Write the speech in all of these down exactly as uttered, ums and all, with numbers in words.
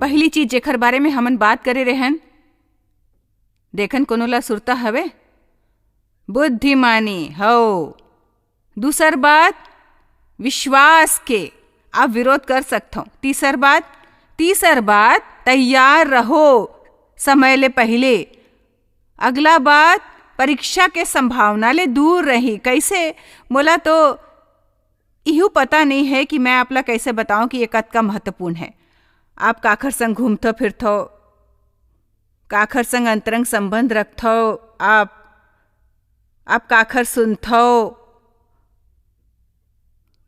पहली चीज जेकर बारे में हमन बात करे रहन, देखन कोनो ला सुरता हवे? बुद्धिमानी हो। दूसर बात, विश्वास के आप विरोध कर सकथो। तीसर बात, तीसर बात, तैयार रहो समय ले पहले। अगला बात, परीक्षा के संभावना ले दूर रही। कैसे? मोला तो इहू पता नहीं है कि मैं आपला कैसे बताऊं कि ये कतका महत्वपूर्ण है। आप काखर संग घूमथो फिरथो, काखर संग अंतरंग संबंध रखथो, आप, आप काखर सुनथो,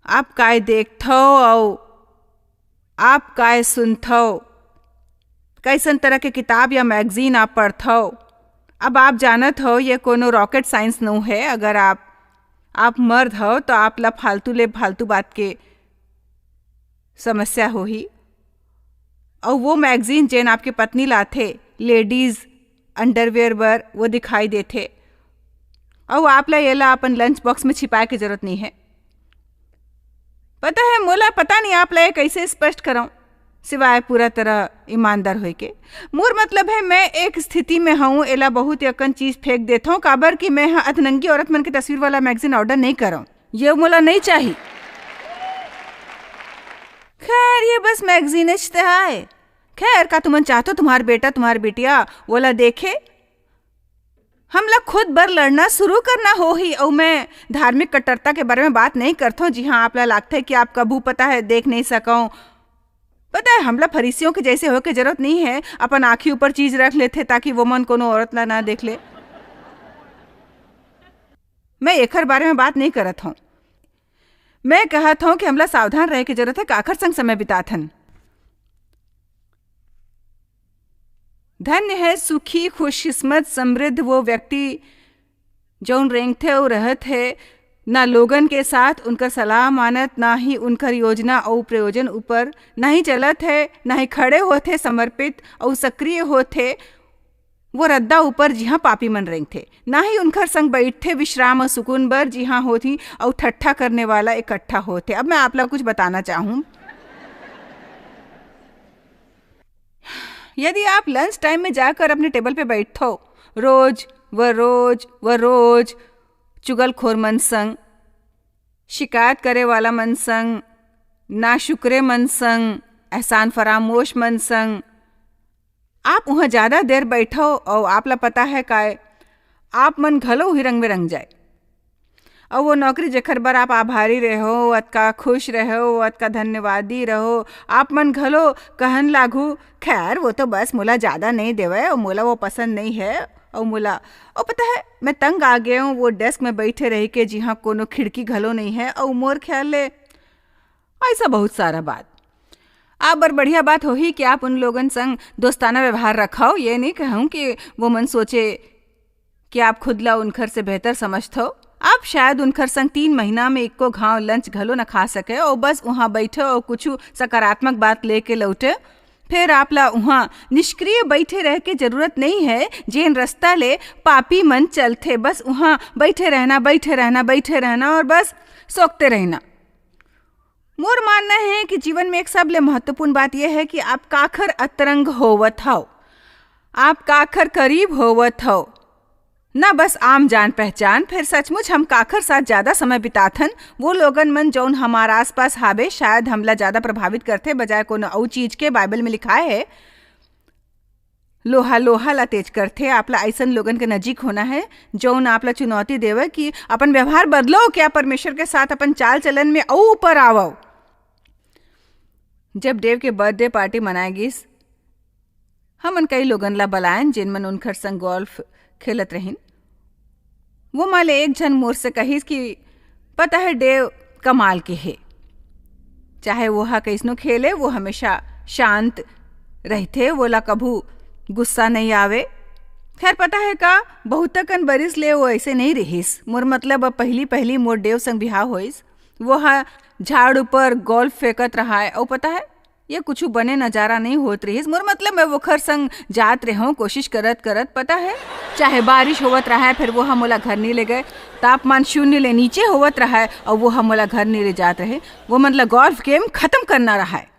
आप काय देखथो अउ आप काय सुनथो, कैसन तरह के किताब या मैगजीन आप पढ़थो। अब आप जानत हो, ये कोनो रॉकेट साइंस नो है। अगर आप, आप मर्द हो तो आप ला फालतू ले फालतू बात के समस्या होही। अउ वो मैगजीन जेन आपके पत्नी लाथे लेडीज अंडरवियर बर, वो दिखाई देथे। अउ आप ला येला अपन लंच बॉक्स में छिपाए के जरूरत नहीं है। पता है, मोला पता नहीं आप ला ये कैसे स्पष्ट कराऊं, सिवाय पूरा तरह ईमानदार होए के। मोर मतलब है, मैं एक स्थिति में हूँ, एला बहुत यकन चीज फेंक देथो, काबर कि मैं ह अधनंगी औरत मन के तस्वीर वाला मैगजीन ऑर्डर नहीं करऊं। ये मोला नहीं चाही। खैर, ये बस मैगजीन च ते आए। खैर, का तुमन चाहतो तुम्हार बेटा, तुम्हार बिटिया वोला देखे? हमला खुद बर लड़ना शुरू करना होही। अउ मैं धार्मिक कट्टरता के बारे में बात नहीं करथो, जिहां आप ला लागथे कि आप कभू, पता है, देख नहीं सकव। पता है, हमला फरीसियों के जैसे होए के जरूरत नहीं है। अपन आँखी ऊपर चीज रख लेथे ताकि वो मन कोनो औरत ला ना देख ले। मैं एकर बारे में बात नहीं करत हूँ। मैं कहत हूँ कि हमला सावधान रहे के जरूरत है, काखर संग समय बिताथन। धन्य है, सुखी, खुशकिस्मत, समृद्ध वो व्यक्ति, जौन रेंगथे अउ रहत है, ना लोगन के साथ उनकर सलाह मानत, ना ही उनकर योजना अउ प्रयोजन ऊपर, ना ही चलत है, ना ही खड़े होथे, समर्पित अउ सक्रिय होथे वो रद्दा ऊपर, जिहां पापी मन रेंगथे, ना ही उनकर संग बैठथे विश्राम अउ सुकून बर, जिहां होथी अउ ठट्ठा करने वाला इकट्ठा होथे। अब मैं आप ला कुछ बताना चाहूं। यदि आप लंच टाइम में जाकर अपने टेबल पे बैठो, रोज व रोज व रोज चुगलखोर मन संग, शिकायत करे वाला मन संग, नाशुक्रे मन संग, एहसान फरामोश मन संग, आप उहाँ ज्यादा देर बैठो अउ आप ला पता है काय, आप मन घलो उही रंग में रंग जाए। अउ वो नौकरी जेखर बर आप आभारी रहो, अतका खुश रहो, अतका धन्यवादी रहो, आप मन घलो कहन लागू, "खैर, वो तो बस मोला ज्यादा नहीं देवय, अउ मोला वो पसंद नहीं है, अउ मोला, अउ पता है, मैं तंग आ गए हूँ वो डेस्क में बैठे रह के, जिहाँ कोनो खिड़की घलो नहीं है, अउ मोर ख्याल ले ऐसा बहुत सारा बात।" आप बर बढ़िया बात होही कि आप उन लोगन संग दोस्ताना व्यवहार रखव। ये नहीं कहूँ कि वो मन सोचे कि आप खुद ला उनखर से बेहतर समझथव। आप शायद उनखर संग तीन महीना में इक्को घाव लंच घलो न खा सके, और बस वहाँ बैठे और कुछ सकारात्मक बात लेके लौटे। फिर आप ला वहाँ निष्क्रिय बैठे रह के जरूरत नहीं है, जेन रास्ता ले पापी मन चलथे। बस वहाँ बैठे रहना, बैठे रहना, बैठे रहना और बस सोचते रहना। मोर मानना है कि जीवन में एक सबले महत्वपूर्ण बात यह है कि आप काखर अतरंग होवत हव, आप काखर करीब होवत हव। ना बस आम जान पहचान, फिर सचमुच हम काखर साथ ज्यादा समय बिताथन। वो लोगन मन जौन हमार आसपास हावे, शायद हमला ज्यादा प्रभावित करथे बजाय कोनो अउ चीज के। बाइबल में लिखाय है, "लोहा लोहा ला तेज करथे।" आपला अइसन लोगन के नजीक होना है, जौन आपला चुनौती देवे कि अपन व्यवहार बदलो, क्या परमेश्वर के साथ अपन चाल चलन में अउ ऊपर आवव। जब डेव के बर्थडे पार्टी मनाए गिस, हमन कई लोगन ला बलायन, जेन मन उनखर संग गोल्फ खेलत रहिन। वो मा ले एक झन मोर से कहिस कि पता है, डेव कमाल के हे, चाहे वो हा कइसनो खेले, वो हमेशा शांत रहिथे, वोला कभू गुस्सा नहीं आवे। खैर, पता है का, बहुत कन बरिस ले वो ऐसे नहीं रहिस। मोर मतलब, अब पहली पहली मोर डेव संग बिहाव होइस। वो हा झाड़ ऊपर गोल्फ फेंकत रहा है, और पता है, ये कुछ बने नजारा नहीं होत रहिस। मोर मतलब, मैं वोखर संग जात रहूं, कोशिश करत करत, पता है, चाहे बारिश होवत रहा है, फिर वो हा मोला घर नहीं ले गए। तापमान शून्य ले नीचे होवत रहा है और वो हा मोला घर नहीं ले जात रहे। वो मतलब गोल्फ गेम खत्म करना रहा है।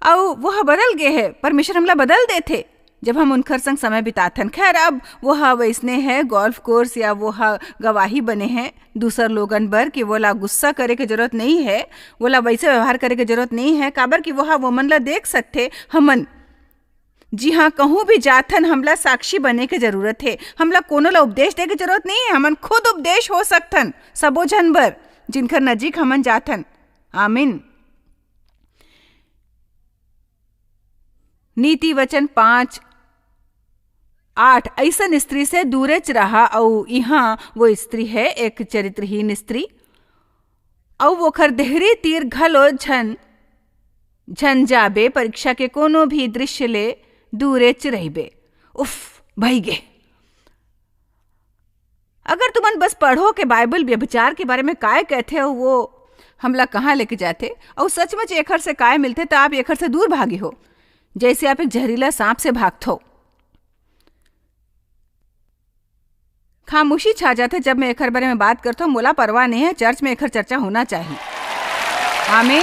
अउ वो ह बदल गे हे, परमेश्वर हमला बदल देथे, जब हम उनखर संग समय बिताथन। खैर, अब वो ह वैसने है, गोल्फ कोर्स या वो ह गवाही बने हैं दूसर लोगन बर, कि वोला गुस्सा करे के जरूरत नहीं है, वोला वैसे व्यवहार करे के जरूरत नहीं है, काबर कि वो ह वो मन ला देख सकथे। हमन जी हाँ, कहूँ भी जाथन, हमला साक्षी बने के जरूरत है। हमला कोनो ला उपदेश दे के जरूरत नहीं है, हमन खुद उपदेश हो सकथन सबो झन बर, जिनकर नजीक हमन जाथन। आमीन। नीति वचन पाँच आठ, ऐसन स्त्री से दूरेच रहा। अउ इहाँ वो स्त्री है एक चरित्रहीन स्त्री, अउ ओखर देहरी तीर घलो झन झन जाबे, परीक्षा के कोनो भी दृश्य ले दूरेच रहिबे। उफ, भई गे। अगर तुमन बस पढ़ो के बाइबल व्यभिचार के बारे में काय कहथे अउ वो हमला कहाँ लेके जाथे, अउ सचमुच एखर से काय मिलथे, त आप एखर से दूर भागे हो, जैसे आप एक जहरीला सांप से भागथो। खामोशी छा जाथे, जब मैं एखर बारे में बात करथो। मोला परवाह नहीं है, चर्च में एखर चर्चा होना चाहिए। आमीन।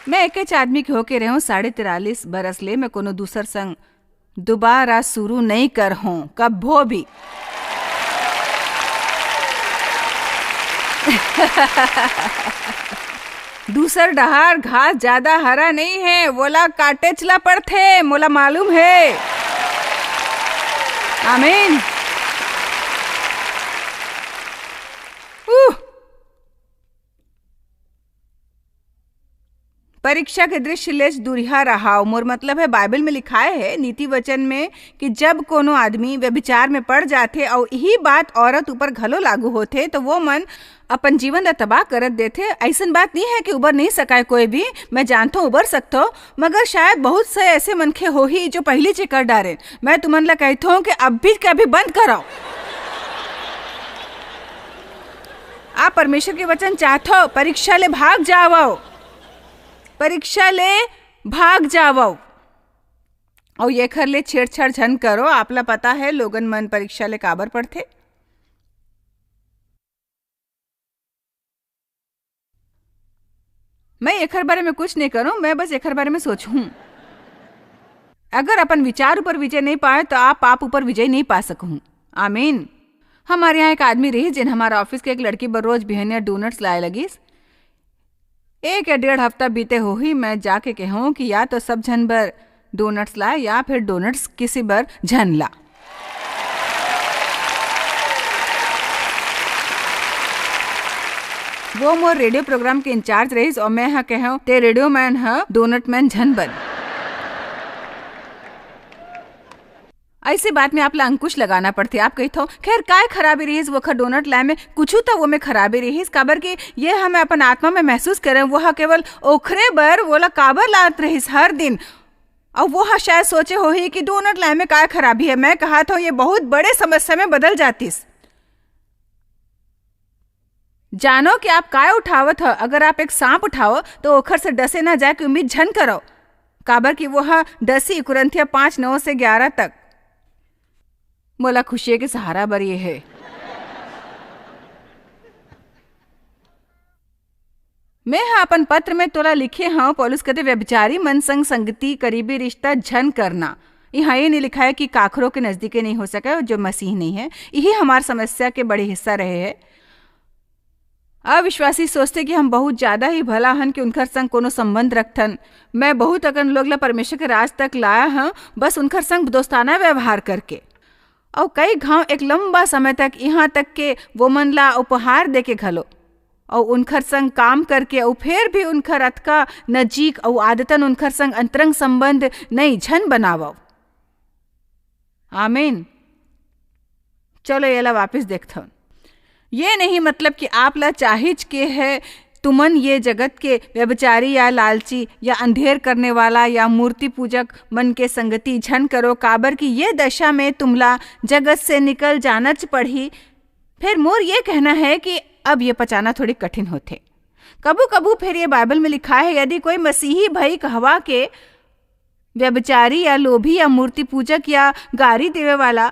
मैं एकेच आदमी के होके रहे हूँ साढ़े तिरालीस बरस ले। मैं कोनो दूसर संग दोबारा शुरू नहीं कर हूँ, कभो भी। दूसर डहार घास ज्यादा हरा नहीं है, वोला काटेच ला पड़थे, मोला मालूम है। आमीन। उह। परीक्षा के दृश्य लेच दूरिहा रहाव। मोर मतलब है, बाइबल में लिखाए है, नीति वचन में, कि जब कोनो आदमी व्यभिचार में पड़ जाथे, अउ यही बात औरत ऊपर घलो लागू होथे, तो वो मन अपन जीवन ला तबाह करत देथे। ऐसन बात नहीं है कि उबर नहीं सकाय कोई भी, मैं जानथो उबर सकथो, मगर शायद बहुत से ऐसे मनखे होही जो पहली चे कर डारे। मैं तुमन ला कहथो कि अभी के अभी बंद करो। आप परमेश्वर के वचन चाहथो, परीक्षा ले भाग जावव, परीक्षा ले भाग जावव। अउ एखर ले छेड़छाड़ झन करो। आपला पता है लोगन मन परीक्षा ले काबर पढ़थे? मैं एखर बारे में कुछ नहीं करूं, मैं बस एखर बारे में सोचहूं। अगर अपन विचार ऊपर विजय नहीं पाए, तो आप पाप ऊपर विजय नहीं पा सकहूं। आमीन। हमारे यहाँ एक आदमी रहिस, जेन हमारा ऑफिस के एक लड़की बर रोज बिहनिया डोनट्स लाए लगिस। एक या डेढ़ हफ्ता बीते होही, मैं जाके कहूँ कि या तो सब झन बर डोनट्स लाए, या फिर डोनट्स किसी बर झन ला। वो मोर रेडियो प्रोग्राम के इंचार्ज रहिस, और मैं ह कहूँ, "ते रेडियो मैन ह, डोनट मैन झन बन।" ऐसे बात में आप ला अंकुश लगाना पड़थे। आप कहिथो, "खैर, काय खराबी रहिस वो खर डोनट लाए में?" कुछू तो वो में खराबी रहिस, काबर कि ये ह मैं अपन आत्मा में महसूस करें, वो ह केवल ओखरे बर वोला काबर लात रहिस हर दिन। अउ वो ह शायद सोचे होही कि डोनट लाए में काय खराबी है। मैं कहा था, ये बहुत बड़े समस्या में बदल जातिस। जानो कि आप काय उठावत ह। अगर आप एक सांप उठाओ, तो ओखर से डसे ना जाए के उम्मीद झन करो, काबर कि वो ह डसी। कुरिन्थिया पाँच नौ से ग्यारह तक। मोला खुशिये के सहारा बर ये है। मैं ह अपन पत्र में तोला लिखे हंव, पौलुस कहते, व्यभिचारी मन संग संगति, करीबी रिश्ता झन करना। यहाँ ये नहीं लिखा है कि काखरो के नजदीके नहीं हो सके, जो मसीह नहीं है। यही हमार समस्या के बड़े हिस्सा रहे है। अविश्वासी सोचते कि हम बहुत ज्यादा ही भला हन कि उनकर संग कोनो संबंध रखथन। मैं बहुत अकन लोग ला परमेश्वर के राज तक लाया हूँ, बस उनकर संग दोस्ताना व्यवहार करके। अउ कई घाव एक लंबा समय तक, यहाँ तक के वो मन ला उपहार दे के घलो, अउ उनकर संग काम करके, अउ फेर भी उनकर अतका नजीक अउ आदतन उनकर संग अंतरंग संबंध नहीं झन बनावव। आमीन। चलो, येला वापस देखथन। ये नहीं मतलब कि आप ला चाहिच के है, तुमन ये जगत के व्यभिचारी या लालची या अंधेर करने वाला या मूर्ति पूजक मन के संगति झन करो, काबर कि ये दशा में तुमला जगत से निकल जानाच पड़ही। फिर मोर ये कहना है कि अब ये पचाना थोड़ी कठिन होथे। कभू कभू फिर ये बाइबल में लिखा है, यदि कोई मसीही भई कहवा के व्यभिचारी या लोभी या मूर्ति पूजक या गारी देवे वाला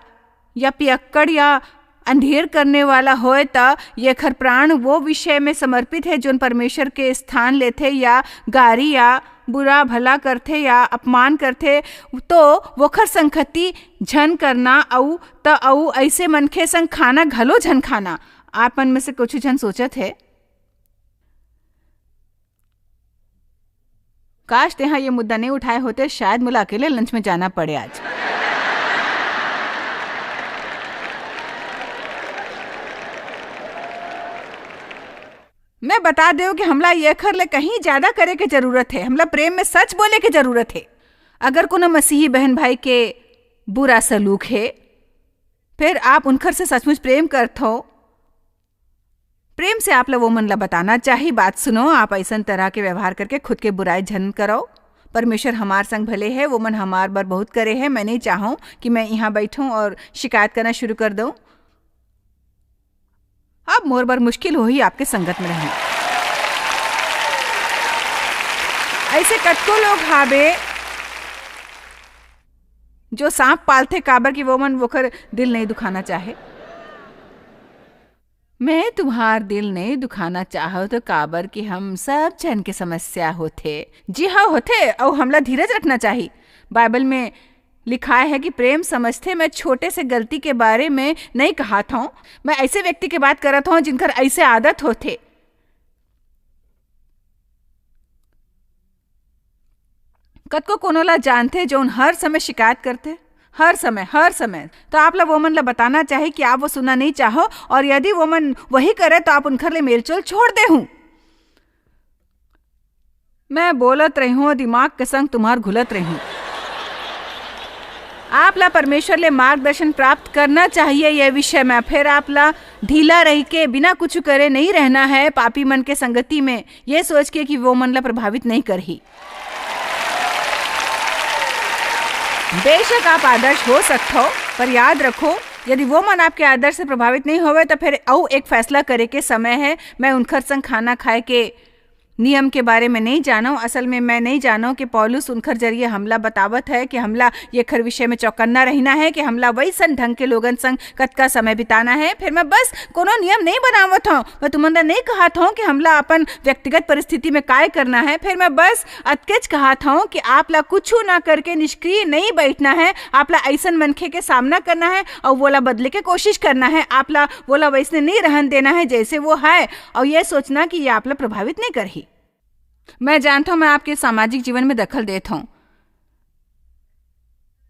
या पियक्कड़ या अंधेर करने वाला होय, त येखर प्राण वो विषय में समर्पित हे, जोन परमेश्वर के स्थान लेथे या गारी या बुरा भला करथे या अपमान करथे, तो वोखर संगति झन करना, अउ त अउ ऐसे मनखे संग खाना घलो झन खाना। आप मन में से कुछ झन सोचत हे, काश तेहा ये मुद्दा नहीं उठाए होते, शायद मोला अकेले लंच में जाना पड़े आज। मैं बता देव कि हमला येखर ले कहीं ज्यादा करे के जरूरत हे। हमला प्रेम में सच बोले के जरूरत हे। अगर कोनो मसीही बहन भाई के बुरा सलूक हे, फिर आप उनखर से सचमुच प्रेम करथो, प्रेम से आप ला वो मन ला बताना चाही, "बात सुनो, आप ऐसन तरह के व्यवहार करके खुद के बुराई झन करो। परमेश्वर हमार संग भले है, वो मन हमार बर बहुत करे है। मैं नहीं चाहूँ कि मैं यहाँ बैठूँ और शिकायत करना शुरू कर दूँ।" अब मोर बर मुश्किल होही आपके संगत में रहना। ऐसे कतको लोग हाबे, जो सांप पालथे, काबर कि वो मन वोकर दिल नहीं दुखाना चाहे। मैं तुम्हार दिल नहीं दुखाना चाहव, तो काबर कि हम सब झन के समस्या होथे। जी हाँ, होथे, अउ हमला धीरज रखना चाही। बाइबल में लिखाय है कि प्रेम समझथे। मैं छोटे से गलती के बारे में नहीं कहत हूँ, मैं ऐसे व्यक्ति के बात करत हूँ, जिनकर ऐसे आदत होथे। कतको कोनो ला जानथे, जौन हर समय शिकायत करथे, हर समय, हर समय, तो आप ला वो मन ला बताना चाही कि आप वो सुनना नहीं चाहो, और यदि वो मन वही करे, तो आप उनखर ले मेलचोल छोड़ देहू। मैं बोलत रही हूँ, दिमाग के संग तुम्हार घुलत रही हूँ। आप ला परमेश्वर ले मार्गदर्शन प्राप्त करना चाहिए ये विषय में। फिर आप ला ढीला रह के बिना कुछ करे नहीं रहना है पापी मन के संगति में, ये सोच के कि वो मन ला प्रभावित नहीं करही। बेशक आप आदर्श हो सकथो, पर याद रखो, यदि वो मन आपके आदर्श से प्रभावित नहीं होवे, तो फिर अउ एक फैसला करे के समय है। मैं उनखर संग खाना खाए के नियम के बारे में नहीं जानव। असल में मैं नहीं जानव कि पौलुस उनखर जरिए हमला बतावत है कि हमला येखर विषय में चौकन्ना रहना है, कि हमला वैसन ढंग के लोगन संग कतका समय बिताना है। फिर मैं बस कोनो नियम नहीं बनावत हूँ। मैं तुमन ला नहीं कहत हूँ कि हमला अपन व्यक्तिगत परिस्थिति में काय करना है। फिर मैं बस अतकेच कहत हूँ कि आप ला कुछ ना करके निष्क्रिय नहीं बैठना है। आप ला ऐसन मनखे के सामना करना है और वोला बदले के कोशिश करना है। आप ला वोला वैसने नहीं रहन देना है जैसे वो है, और ये सोचना कि ये आप ला प्रभावित नहीं करही। मैं जानता हूँ, मैं आपके सामाजिक जीवन में दखल देत हूँ।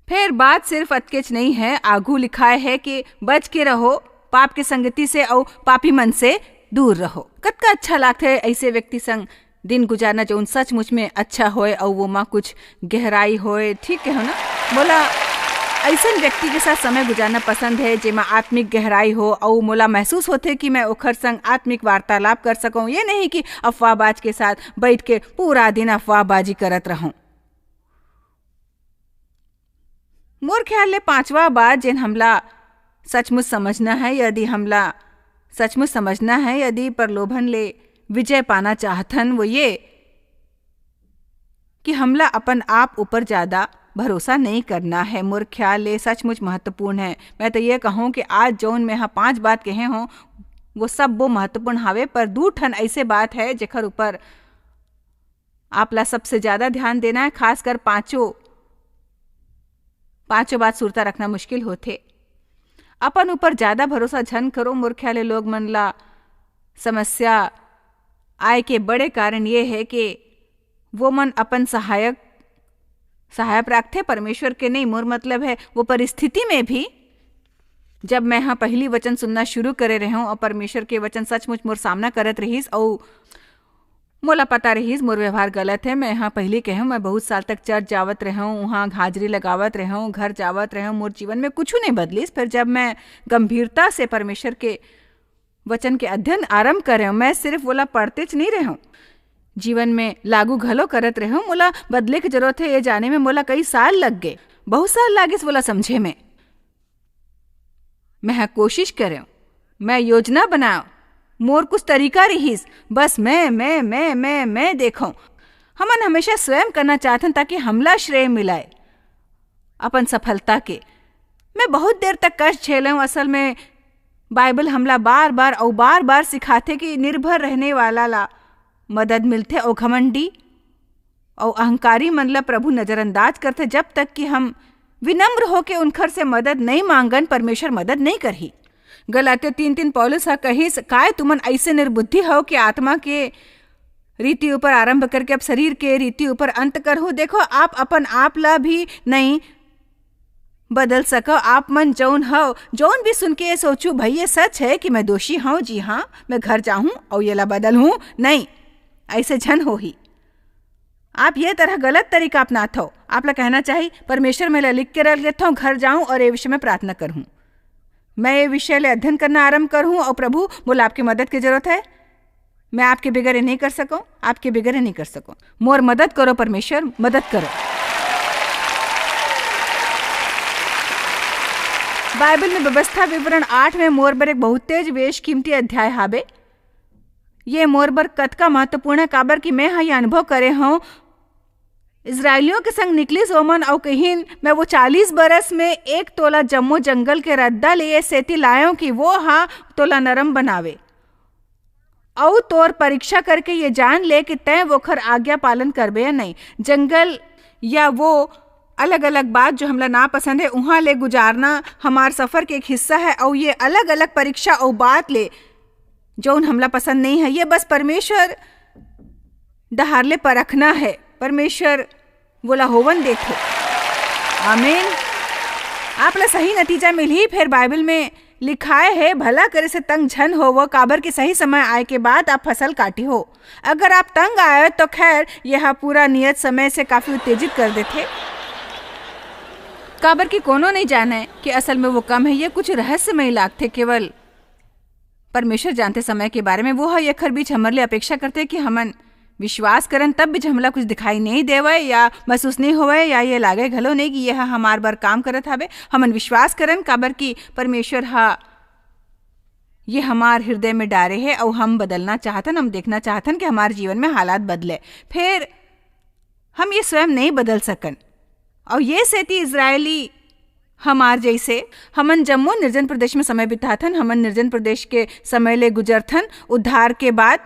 फिर बात सिर्फ अतकेच नहीं है, आगू लिखाय है कि बच के रहो पाप के संगति से, अउ पापी मन से दूर रहो। कतका अच्छा लागथे ऐसे व्यक्ति संग दिन गुजारना, जौन सचमुच में अच्छा होय अउ वो मा कुछ गहराई होय। ठीक कहो ना? मोला ऐसन व्यक्ति के साथ समय गुजारना पसंद है, जेमा आत्मिक गहराई हो, अउ मोला महसूस होथे कि मैं ओखर संग आत्मिक वार्तालाप कर सकूं। ये नहीं कि अफवाहबाज के साथ बैठ के पूरा दिन अफवाहबाजी करत रहूं। मोर ख्याल ले पांचवा बात, जेन हमला सचमुच समझना है, यदि हमला सचमुच समझना है, यदि प्रलोभन ले विजय पाना चाहथन, वो ये कि हमला अपन आप ऊपर ज्यादा भरोसा नहीं करना है। मोर ख्याल ले सचमुच महत्वपूर्ण है। मैं तो ये कहूँ कि आज जौन मैं हा पांच बात कहे हों, वो सब वो महत्वपूर्ण हावे, पर दू ठन ऐसे बात है, जेकर ऊपर आप ला सबसे ज्यादा ध्यान देना है, खासकर पांचों, पांचों बात सुरता रखना मुश्किल होथे। अपन ऊपर ज्यादा भरोसा झन करो। मोर ख्याल ले लोग मन ला समस्या आय के बड़े कारण ये है कि वो मन अपन सहायक, सहायक राखथे, परमेश्वर के नहीं। मोर मतलब है, वो परिस्थिति में भी, जब मैं हा पहली वचन सुनना शुरू करे रहे हूँ और परमेश्वर के वचन सचमुच मोर सामना करत रहिस, और मोला पता रहिस, मोर व्यवहार गलत है। मैं हा पहली कहूँ, मैं बहुत साल तक चर्च जावत रहे हूँ, वहाँ हाजिरी लगावत रहे हूँ, घर जावत रहे हूँ, मोर जीवन में कुछ नहीं बदलिस। फिर जब मैं गंभीरता से परमेश्वर के वचन के अध्ययन आरंभ करे हूँ, मैं सिर्फ वोला पढ़तेच नहीं रहे हूँ, जीवन में लागू घलो करत रहे हूँ। मोला बदले की जरूरत है, ये जाने में मोला कई साल लग गए, बहुत साल लागिस वोला समझे में। मैं हा कोशिश करे हूँ, मैं योजना बनाओ, मोर कुछ तरीका रहिस, बस मैं, मैं, मैं, मैं, मैं देखो। हमन हमेशा स्वयं करना चाहथन ताकि हमला श्रेय मिलाए अपन सफलता के। मैं बहुत देर तक कष्ट झेले हूँ, असल में बाइबल हमला बार-बार अउ बार-बार सिखाथे कि निर्भर रहने वाला ला मदद मिलथे, अउ घमंडी अउ अहंकारी मन ला प्रभु नजरअंदाज करथे, जब तक कि हम विनम्र होके उनखर से मदद नइ मांगन, परमेश्वर मदद नइ करही। गलातिया तीन तीन पौलुस ह कहिस, "काय तुमन अइसे निर्बुद्धि हव कि आत्मा के रीति ऊपर आरंभ करके अब शरीर के रीति ऊपर अंत करहु? देखो, आप अपन आप ला भी नइ बदल सकव। आप मन जौन हव, जौन भी सुन के ये सोचू, 'भई, ये सच है कि मैं दोषी हूँ, जी हाँ, मैं घर जाहूँ अउ येला बदलहूँ', नइ, अइसे झन होही।" आप ये तरह गलत तरीका अपनात हव। आप ला कहना चाही, "परमेश्वर, मैं ला लिख के रख लेथव, घर जाऊँ अउ ये विषय में प्रार्थना करहूँ। मैं ये विषय ले अध्ययन करना आरंभ करहूँ अउ प्रभु, मोला आपके मदद के जरूरत है। मैं आपके बगैर ये नहीं कर सकूँ, आपके बगैर ये नहीं कर सकूँ। मोर मदद करो परमेश्वर, मदद करो।" बाइबल में व्यवस्था विवरण आठ में मोर बर एक बहुतेच बेशकीमती अध्याय हाबे। ये मोर बर कतका महत्वपूर्ण है, काबर कि मैं ह ये अनुभव करे हूँ। इसराइलियों के संग निकलिस ओमन अउ कहिन, "मैं वो चालीस बरस में एक तोला जम्मो जंगल के रद्दा ले ये सेती लायव कि वो हा तोला नरम बनावे, अउ तोर परीक्षा करके ये जान ले कि तैं वोखर आज्ञा पालन करबे या नहीं।" जंगल या वो अलग-अलग बात जो हमला ना पसंद है, उहाँ ले गुजारना हमार सफर के एक हिस्सा है, अउ ये अलग-अलग परीक्षा अउ बात ले जौन हमला पसंद नहीं है, ये बस परमेश्वर डहार ले परखना है। परमेश्वर वोला होवन देथे। आमीन। आप ला सही नतीजा मिलही। फिर बाइबल में लिखाय है, "भला करे से तंग झन होवो, काबर कि सही समय आय के बाद आप फसल काटी हो।" अगर आप तंग आए तो खैर, यह पूरा नियत समय से काफी उत्तेजित कर देथे, काबर कि कोनो नहीं जाने कि असल में वो कम है, ये कुछ रहस्यमय लागथे। केवल परमेश्वर जानथे समय के बारे में। वो ह एखर बीच हमर ले अपेक्षा करथे कि हमन विश्वास करन, तब बीच हमला कुछ दिखाई नहीं देवय या महसूस नहीं होवय या ये लागे घलो नहीं कि ये ह हमार बर काम करत हावे। हमन विश्वास करन, काबर कि परमेश्वर ह ये हमार हृदय में डारे हे अउ हम बदलना चाहथन, हम देखना चाहथन कि हमार जीवन में हालात बदले। फिर हम ये स्वयं नहीं बदल सकन। अउ ये सेती इसराइली हमार जैसे, हमन जम्मो निर्जन प्रदेश में समय बिताथन, हमन निर्जन प्रदेश के समय ले गुजरथन। उद्धार के बाद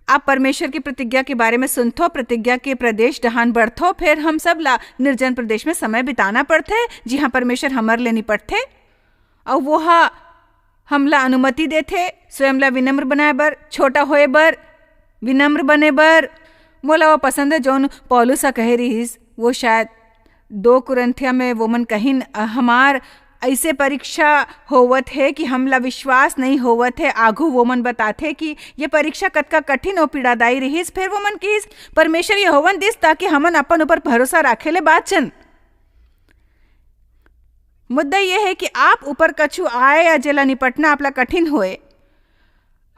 आप परमेश्वर की प्रतिज्ञा के बारे में सुनथो, प्रतिज्ञा के प्रदेश डहान बढ़थो, फिर हम सब ला निर्जन प्रदेश में समय बिताना पड़थे, जिहाँ परमेश्वर हमर ले निपटथे। अउ वो ह हमला अनुमति देथे स्वयं ला विनम्र बनाए बर, छोटा होए बर, विनम्र बने बर। मोला वो पसंद है, जौन पौलुस ह कहे रिहिस, वो शायद दो कुरिन्थिया में वो मन कहिन, "अ, हमार ऐसे परीक्षा होवत हे कि हमला विश्वास नहीं होवत हे।" आघू वो मन बताथे कि ये परीक्षा कतका कठिन अउ पीड़ादायी रिहिस। फिर वो मन किहिस, "परमेश्वर ये होवन दिस, ताकि हमन अपन ऊपर भरोसा राखे ले बाचन।" मुद्दा ये है कि आप ऊपर कछु आए या जेला निपटना आपला कठिन होए,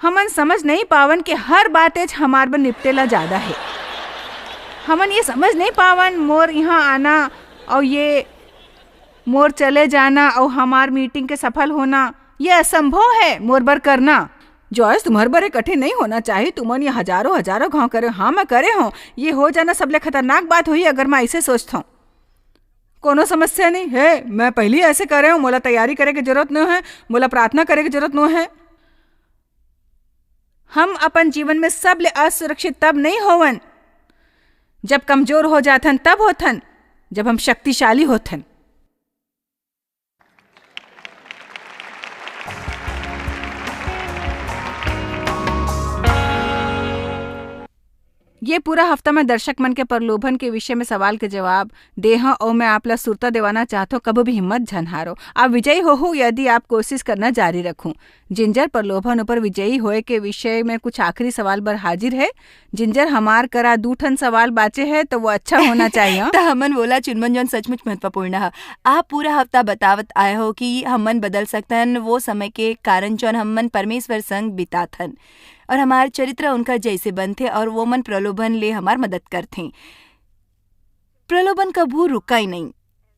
हमन समझ नहीं पावन कि हर बातेच हमार बर निपटे ला ज्यादा है। हमन ये समझ नहीं पावन, मोर यहाँ आना अउ ये मोर चले जाना अउ हमार मीटिंग के सफल होना, ये असंभव है मोर बर करना। जॉयस, तुम्हर बर ये कठिन नहीं होना चाहिए। तुमन ये हजारों, हजारों घाव करे हो। हाँ, मैं करे हूँ। ये हो जाना सबले खतरनाक बात होही, अगर मैं ऐसे सोचता हूँ। कोनो समस्या नहीं है, मैं पहली ऐसे करे हूँ, मोला तैयारी करे के जरूरत नहीं है, मोला प्रार्थना करे के जरूरत नहीं है। हम अपन जीवन में सबले असुरक्षित तब नहीं होवन, जब कमजोर हो जाथन, तब होथन, जब हम शक्तिशाली होथन। ये पूरा हफ्ता में दर्शक मन के प्रलोभन के विषय में सवाल के जवाब दे हव, अउ मैं आप ला सुरता देवाना चाहत हव, कभू भी हिम्मत झन हारो। आप विजयी होहू, यदि आप कोशिश करना जारी रखू। जिंजर प्रलोभन ऊपर विजयी होए के विषय में कुछ आखिरी सवाल बर हाजिर है। जिंजर, हमार करा दू ठन सवाल बाचे है, तो वो अच्छा होना चाहिए। त हमन वोला चुनबन, जौन सचमुच महत्वपूर्ण है। आप पूरा हफ्ता बतावत आए हो कि हमन बदल सकथन वो समय के कारण, जौन हमन परमेश्वर संग बिताथन, और हमार चरित्र उनकर जैसे बनथे, और वो मन प्रलोभन ले हमार मदद करथे। प्रलोभन कभू रुका ही नहीं।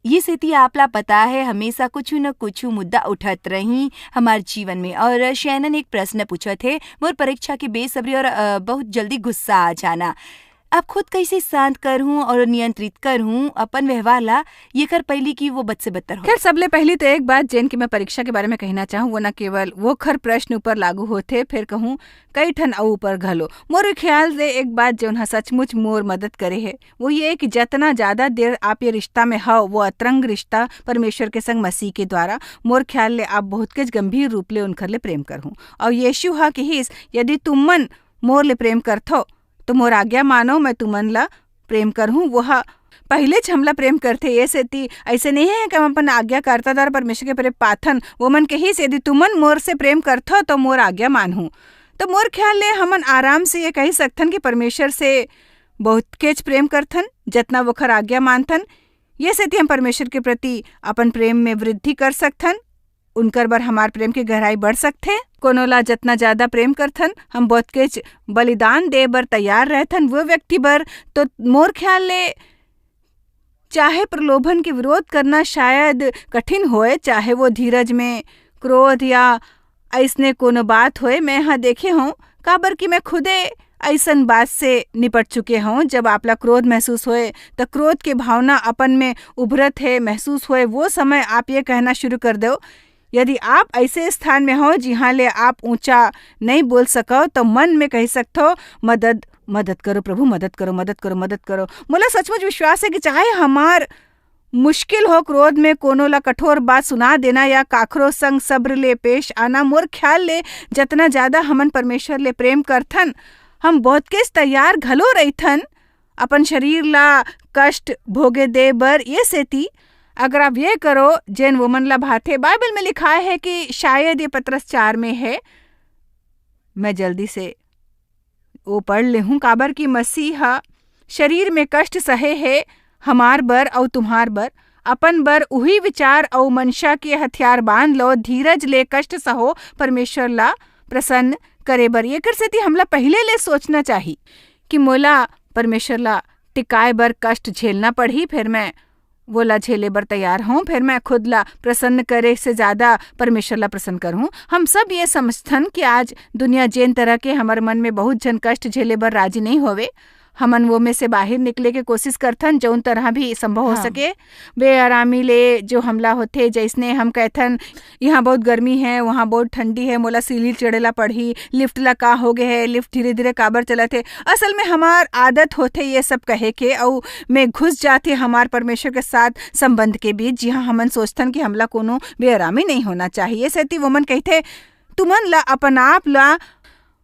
ये सेती आपला पता है, हमेशा कुछ न कुछ मुद्दा उठत रही हमार जीवन में। और शैनन एक प्रश्न पूछत है, मोर परीक्षा के बेसब्री और, अ, बहुत जल्दी गुस्सा आ जाना। अब खुद कैसे शांत करहूँ और नियंत्रित करहूँ अपन व्यवहार ला, ये कर पहली कि वो बद से बदतर हो। खैर, सबले पहली तो एक बात, जेन के मैं परीक्षा के बारे में कहना चाहूँ, वो न केवल वो खर प्रश्न ऊपर लागू होथे, फिर कहूँ कई ठन अउ ऊपर घलो। मोर ख्याल से एक बात, जोन ह सचमुच मोर मदद करे हे, वो ये कि जतना ज्यादा देर आप ये रिश्ता में हव, वो अतरंग रिश्ता परमेश्वर के संग मसीह के द्वारा, मोर ख्याल ले आप बहुत के गंभीर रूप ले उनकर ले प्रेम करहूँ। और यीशु ह किहिस, "यदि तुमन मोर ले प्रेम करथो, तो मोर आज्ञा मानो, मैं तुमन ला प्रेम करहूँ।" वो ह पहिलेच हमला प्रेम करथे, ये सेती ऐसे नहीं है कि हम अपन आज्ञाकर्ता द्वारा परमेश्वर के प्रेम पाथन। वो मन कहिस, "यदि तुमन मोर से प्रेम करथो, तो मोर आज्ञा मानहूँ।" तो मोर ख्याल ले हमन आराम से ये कही सकथन कि परमेश्वर से बहुत केच प्रेम करथन, जतना वोखर आज्ञा मानथन। ये सेती हम परमेश्वर के प्रति अपन प्रेम में वृद्धि कर सकथन। उनकर बर हमार प्रेम के गहराई बढ़ सकथे। कोनो ला जतना ज्यादा प्रेम करथन, हम बहुत केच बलिदान दे बर तैयार रहथन वो व्यक्ति बर। तो मोर ख्याल ले चाहे प्रलोभन के विरोध करना शायद कठिन होए, चाहे वो धीरज में क्रोध या अइसने कोनो बात होए, मैं ह देखे हूँ, काबर कि मैं खुदे अइसन बात से निपट चुके हूँ। जब आपला क्रोध महसूस होए, त क्रोध के भावना अपन में उभरत हे, महसूस होए, वो समय आप ये कहना शुरू कर दो। यदि आप ऐसे स्थान में हो, जिहाँ ले आप ऊंचा नहीं बोल सको, तो मन में कह सकते हो, "मदद, मदद करो प्रभु, मदद करो, मदद करो, मदद करो।" मोला सचमुच विश्वास है कि चाहे हमार मुश्किल हो, क्रोध में कोनो ला कठोर बात सुना देना या काखरो संग सब्र ले पेश आना, मोर ख्याल ले जतना ज्यादा हमन परमेश्वर ले प्रेम करथन, हम बहुत केस तैयार घलो रहिथन अपन शरीर ला कष्ट भोगे दे बर। ये सेती अगर आप ये करो, जेन वो मन ला भाथे, बाइबल में लिखाए है कि शायद ये पतरस चार में है, मैं जल्दी से वो पढ़ लेहूं, काबर कि मसीह ह शरीर में कष्ट सहे हे हमार बर अउ तुम्हार बर। अपन बर उही विचार अउ मंशा के हथियार बांध लो, धीरज ले कष्ट सहो, परमेश्वर ला प्रसन्न करे बर। एकर सेती हमला पहिले ले सोचना चाही कि मोला परमेश्वर ला टिकाए बर कष्ट झेलना पड़ही, फिर मैं वोला झेले बर तैयार हूँ, फिर मैं खुद ला प्रसन्न करे से ज्यादा परमेश्वर ला प्रसन्न करहूँ। हम सब ये समझथन कि आज दुनिया जेन तरह के हमर मन में बहुत झन कष्ट झेले बर राजी नहीं होवे, हमन वो में से बाहर निकले के कोशिश करथन, जौन तरह भी संभव हो हाँ। सके। बेआरामी ले जो हमला होथे, जैसने हम कहथन, "यहाँ बहुत गर्मी है, वहाँ बहुत ठंडी है, मोला सीढ़ी चढ़े ला पड़ही, लिफ्ट ला का हो गए है, लिफ्ट धीरे-धीरे काबर चलत है।" असल में हमार आदत होथे ये सब कहे के, अउ में घुस जाथे हमार परमेश्वर के साथ संबंध के बीच, जिहाँ हमन सोचथन कि हमला कोनो बेआरामी नहीं होना चाहिए। सेती वो मन कहिथे, तुमन ला अपन आप ला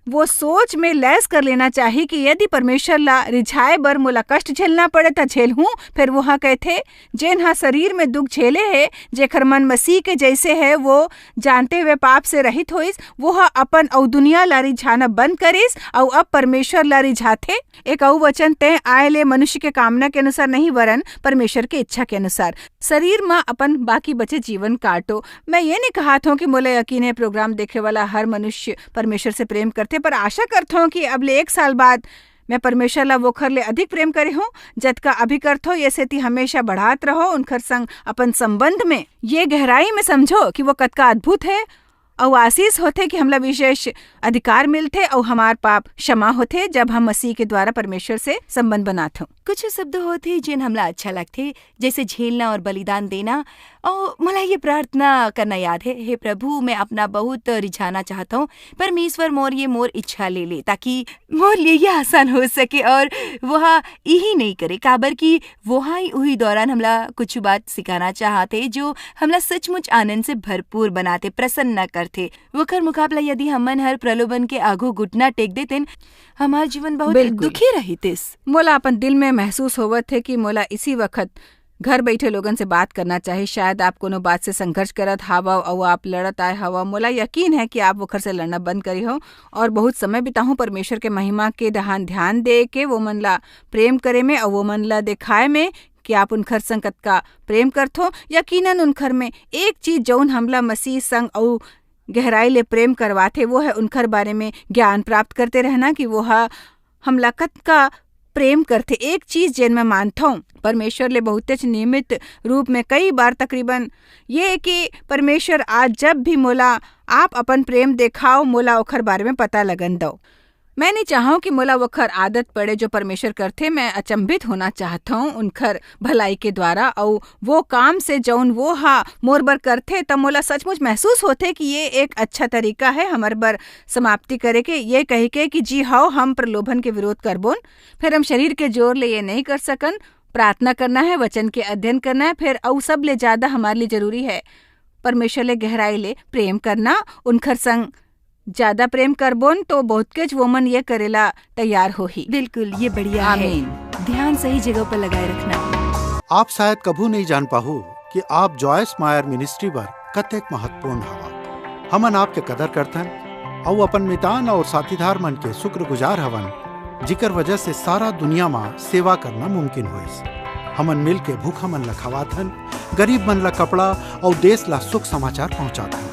वो सोच में लैस कर लेना चाही कि यदि परमेश्वर ला रिझाए बर मोला कष्ट झेलना पड़े, त झेलहूँ। फिर वो ह कहथे, "जेन ह शरीर में दुख झेले हे, जेकर मन मसीह के जैसे है, वो जानते हुए पाप से रहित होइस, वो ह अपन अउ दुनिया ला रिझाना बंद करिस, अउ अब परमेश्वर ला रिझाथे।" एक अउ वचन, "तैं आए ले मनुष्य के कामना के अनुसार नहीं, वरन परमेश्वर के इच्छा के अनुसार।" शरीर म अपन बाकी बचे जीवन काटो। मैं ये नहीं कहत हूँ कि मोला यकीन है, प्रोग्राम देखे वाला हर मनुष्य परमेश्वर से प्रेम करथे, पर आशा करत हूँ कि अब ले एक साल बाद मैं परमेश्वर ला वोखर ले अधिक प्रेम करे हूँ, जतका अभी करत हूँ। ये सेती हमेशा बढ़ात रहो उनखर संग अपन संबंध में। ये गहराई में समझो कि वो कतका अद्भुत है, अउ आशीष होथे कि हमला विशेष अधिकार मिलथे अउ हमार पाप क्षमा होथे, जब हम मसीह के द्वारा परमेश्वर से संबंध बनाथन। कुछ शब्द होथे, जेन हमला अच्छा लगथे, जैसे झेलना और बलिदान देना। और मोला ये प्रार्थना करना याद है, "हे प्रभु, मैं अपना बहुत रिझाना चाहता हूँ, परमेश्वर मोर ये मोर इच्छा ले ले, ताकि मोर लिए ये आसान हो सके और वह यही नहीं करे।" काबर कि वह ही उही दौरान हमला कुछ बात सिखाना चाहथे, जो हमला सचमुच आनंद से भरपूर बनाथे, प्रसन्न करथे। वोकर मुकाबला यदि हमन हर प्रलोभन के आगू घुटना टेक देतेन, हमार जीवन बहुत बिल्कुल। दुखी रहितिस। मोला अपन दिल में महसूस होवत है कि मोला इसी वक्त घर बैठे लोगन से बात करना चाही। शायद आप कोनो बात से संघर्ष करत हावव अउ आप लड़त आए हावव। मोला यकीन है कि आप वोखर से लड़ना बंद करी हो और बहुत समय बिताहूँ परमेश्वर के महिमा के दहान ध्यान दे के वो मन ला प्रेम करे में अउ वो मन ला दिखाए में कि आप उनखर संग कतका प्रेम करथो। यकीनन उनखर में एक चीज, जौन हमला मसीह संग अउ गहराई ले प्रेम करवाथे, वो है उनखर बारे में ज्ञान प्राप्त करते रहना कि वो ह हमला कतका प्रेम करथे। एक चीज जेन मैं मानथौं, परमेश्वर ले बहुतेच नियमित रूप में कई बार तकरीबन ये कि परमेश्वर आज जब भी मोला आप अपन प्रेम देखाओ, मोला ओखर बारे में पता लगन दो। मैं नहीं चाहूँ कि मोला वखर आदत पड़े जो परमेश्वर करथे। मैं अचंभित होना चाहत हूँ उनखर भलाई के द्वारा, अउ वो काम से जौन वो हा मोर बर करथे, त मोला सचमुच महसूस होथे कि ये एक अच्छा तरीका है हमर बर समाप्ति करे के, ये कह के कि जी हाँ, हम प्रलोभन के विरोध करबोन, फिर हम शरीर के जोर ले ये नहीं कर सकन, प्रार्थना करना है, वचन के अध्ययन करना है, फिर अउ सब ले ज्यादा हमारे लिए जरूरी है परमेश्वर ले गहराई ले प्रेम करना। उनखर संग ज्यादा प्रेम करबोन तो बहुत केच वोमन ये करेला तैयार होही। बिल्कुल, ये बढ़िया है। आमीन। ध्यान सही जगह पर लगाए रखना। आप शायद कभू नहीं जान पाहू कि आप जॉयस मायर मिनिस्ट्री बर कतेक महत्वपूर्ण हवा। हमन आपके कदर करथन अउ अपन मितान और साथीदार मन के शुक्रगुजार हवन, जिकर वजह से सारा दुनिया मा सेवा करना मुमकिन होइस। हमन मिल के भूखा मन ला खवाथन, गरीब मन ला कपड़ा और देश ला सुख समाचार पहुंचाथन।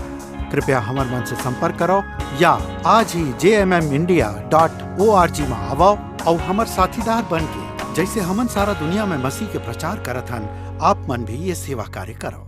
कृपया हमर मन से संपर्क करो या आज ही जे M M India dot O R G मा आवो और हमर साथीदार बन के, जैसे हमन सारा दुनिया में मसीह के प्रचार करत हन, आप मन भी ये सेवा कार्य करो।